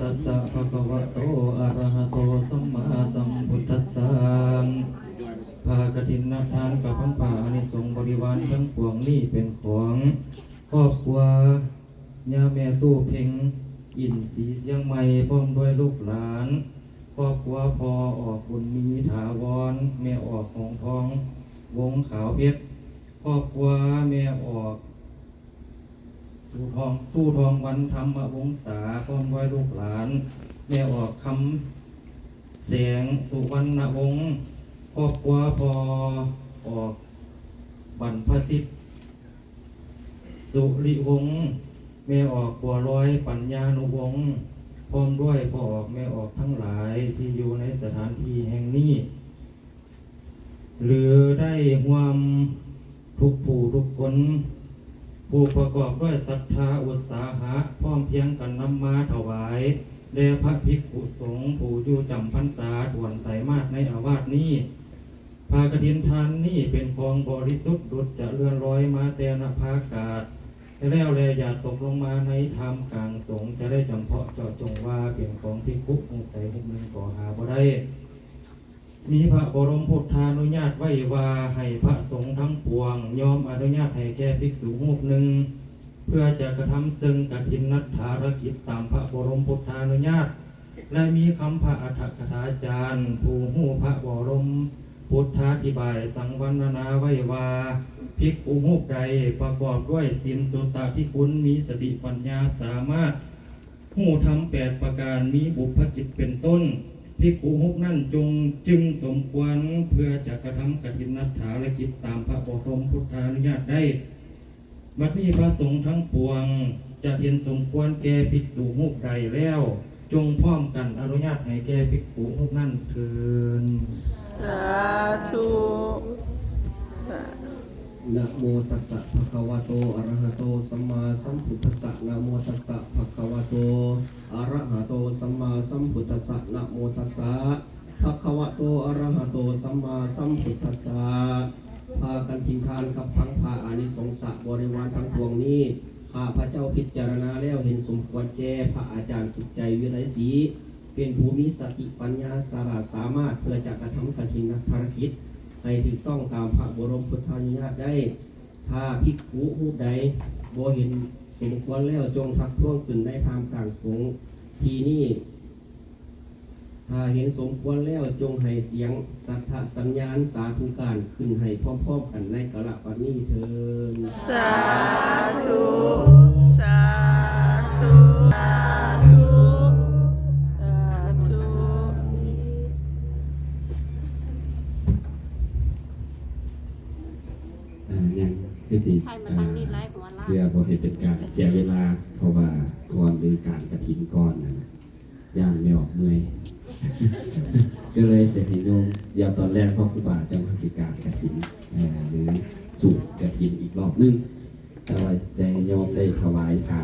ຕັດສະ ພະຄະວະໂຕ ອະຣະຫະໂຕ ສຳມາສຳພຸດທັດສະ ຜ້າກະຖິນນະທານກັບທັງຜ້າອານິສົງບໍລິວານທັງປວງນີ້ເປັນຂອງຄອບຄົວ ຍ່າແມ່ຕູ້ເພັງ ອິນສີຊຽງໃໝ່ ພ້ອມດ້ວຍລູກຫຼານ, ຄອບຄົວພໍ່ອອກ ບຸນມີ ຖາວອນ, ແມ່ອອກ ຫົງທອງ ວົງຂາວເພັດ, ຄອບຄົວແມ່ອອກ ຕູ້ທອງ ຕູ້ທອງວັນ ທຳມະວົງສາ ພ້ອມດ້ວຍລູກຫຼານ, ແມ່ອອກ ຄຳແສງ ສຸວັນນະວົງ, ຄອບຄົວພໍ່ອອກ ບັນພະສິດ ສຸລິວົງ, ແມ່ອອກ ບົວລອຍ ປັນຍານຸວົງ, ພ້ອມດ້ວຍພໍ່ອອກແມ່ອອກທັງຫຼາຍທີ່ຢູ່ໃນສະຖານທີ່ແຫ່ງນີ້ ຫຼືໄດ້ຮ່ວມທຸກຜູ້ທຸກຄົນ ຜູ້ປະກອບດ້ວຍສັດທາອຸດສາຫະ ພ້ອມພຽງກັນນຳມາຖວາຍແດ່ພະພິກຂຸສົງຜູ້ຢູ່ຈຳພັນສາຖ້ວນໄຕມາດໃນອາວາດນີ້. ຜ້າກະຖິນທ່ານນີ້ເປັນຂອງບໍລິສຸດ ດຸດຈະເລື່ອນລອຍມາແຕ່ນະພາກາດ ແລ້ວແລຢ່າຕົກລົງມາໃນທ່າມກາງສົງ, ຈະໄດ້ຈຳເພາະເຈາະຈົງວ່າເປັນຂອງພິກຂຸຮູບໃດຮູບໜຶ່ງກໍຫາບໍ່ໄດ້. ມີພະບໍລົມພຸດທານຸຍາດໄວ້ວ່າ ໃຫ້ພະສົງທັງປວງຍອມອະນຸຍາດໃຫ້ແກ່ພິກສຸຮູບໜຶ່ງ ເພື່ອຈະກະທຳເຊິ່ງກະຖິນນັດຖາລະກິດຕາມພະບໍລົມພຸດທານຸຍາດ ແລະ ມີຄຳພະອັດຖະກະຖາຈານຜູ້ຮູ້ພະບໍລົມພຸດທາທິບາຍສັງວັນນະນາໄວ້ວ່າ ພິກຂຸຮູບໃດປະກອບດ້ວຍສິນສຸດຕະພິຄຸນ ມີສະຕິປັນຍາສາມາດ ຮູ້ທຳແປດປະການ ມີບຸບພະຈິດເປັນຕົ້ນ, ພິກຂຸຮູບນັ້ນຈົ່ງ ຈຶ່ງສົມຄວນເພື່ອຈະກະທຳກະຖິນນັດຖາລະກິດຕາມພະບໍລົມພຸດທານຸຍາດໄດ້. ບັດນີ້ພະສົງທັງປວງຈະເຫັນສົມຄວນແກ່ພິກສຸຮູບໃດແລ້ວ, ຈົ່ງພ້ອມກັນອະນຸຍາດໃຫ້ແກ່ພິກຂຸຮູບນັ້ນເທີ້ນ. ສາທຸ. ນະໂມຕັດສະ ພະຄະວະໂຕ ອະຣະຫະໂຕ ສຳມາສຳພຸດທັດສະ. ນະໂມຕັດສະ ພະຄະວະໂຕ ອະຣະຫະໂຕ ສຳມາສຳພຸດທັດສະ. ນະໂມຕັດສະ ພະຄະວະໂຕ ອະຣະຫະໂຕ ສຳມາສຳພຸດທັດສະ. ຜ້າກະຖິນທານກັບທັງຜ້າອານິສົງສະບໍລິວານທັງປວງນີ້ ຂ້າພະເຈົ້າພິຈາລະນາແລ້ວເຫັນສົມຄວນແກ່ພະອາຈານສຸກໃຈ ວິໄລສີ ເປັນຜູ້ມີສະຕິປັນຍາສະຫຼາດສາມາດ ເພື່ອຈະກະທຳກະຖິນນັດຖາລະກິດໃຫ້ຖືກຕ້ອງຕາມພະບໍລົມພຸດທານຸຍາດໄດ້. ຖ້າພິກຂຸຮູບໃດບໍ່ເຫັນສົມຄວນແລ້ວ ຈົ່ງທັກທ້ວງຂຶ້ນໃນທ່າມກາງສົງທີ່ນີ້. ຖ້າເຫັນສົມຄວນແລ້ວ ຈົ່ງໃຫ້ສຽງສັດທະສັນຍານສາທຸການຂຶ້ນໃຫ້ພ້ອມໆກັນໃນກາລະບັດນີ້ເທີ້ນ. ສາທຸ ສາທຸ ສາທຸ ສາທຸ. ອ່າ ຍັງຄືຊິ ໃຫ້ມາທາງນີ້ຫຼາຍຫົວລ້ານ ເພື່ອບໍ່ໃຫ້ເປັນການເສຍເວລາ ເພາະວ່າກ່ອນຫຼືການກະຖິນກ່ອນນັ້ນ ຢ້ານແມ່ອອກເມື່ອຍ ກໍເລີຍຊິໃຫ້ໂຍມ ດຽວຕອນແລງພໍ່ຄູບາຈັ່ງຊິການກະຖິນ ເອີ ຫຼືສູດກະຖິນອີກລອບໜຶ່ງ. ແຕ່ວ່າຊິໃຫ້ໂຍມໄດ້ຖວາຍຜ້າ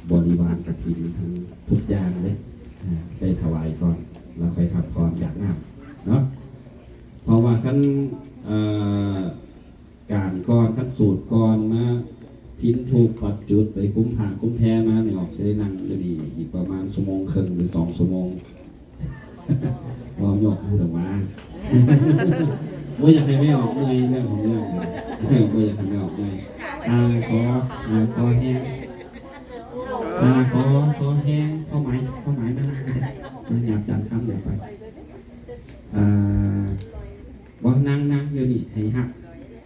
ບໍລິວານກະຖິນທັງທຸກຢ່າງເດ້ ເອີ ໄດ້ຖວາຍກ່ອນ ແລ້ວຄ່ອຍພັກຜ່ອນຢາກນ້ຳເນາະ. ເພາະວ່າຄັນ ເອີ ການກ່ອນ ຄັນສູດກ່ອນມາ ພິນທູບ ປັດຈຸດ ໄປຄຸມຜ້າຄຸມແພມາ ແມ່ອອກຊິໄດ້ນັ່ງຢູ່ນີ້ອີກປະມານຊົ່ວໂມງເຄິ່ງ ຫຼື ສອງຊົ່ວໂມງ. ເວົ້າຍົກຊື່ດອກວ່າ ບໍ່ຢາກໃຫ້ແມ່ອອກເມື່ອຍ ເລື່ອງຂອງເລື່ອງ ບໍ່ຢາກໃຫ້ແມ່ອອກເມື່ອຍ. ອ່າ ຂໍ ອ່າ ຂໍແຮງ ອ່າ ຂໍ ຂໍແຮງ ຂໍໄໝ ຂໍໄໝມານັ່ງ ມາຫຍັບຈານຄຳ ດຽວໄປ ອ່າ ບໍ່ ນັ່ງ ນັ່ງຢູ່ນີ້ ໃຫ້ຮັບ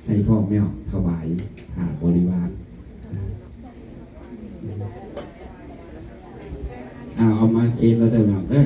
ໃຫ້ພໍ່ແມ່ອອກຖວາຍຜ້າບໍລິວານ. ເອົາ ເອົາມາເຄບແລ້ວເດີແມ່ອອກເດີ.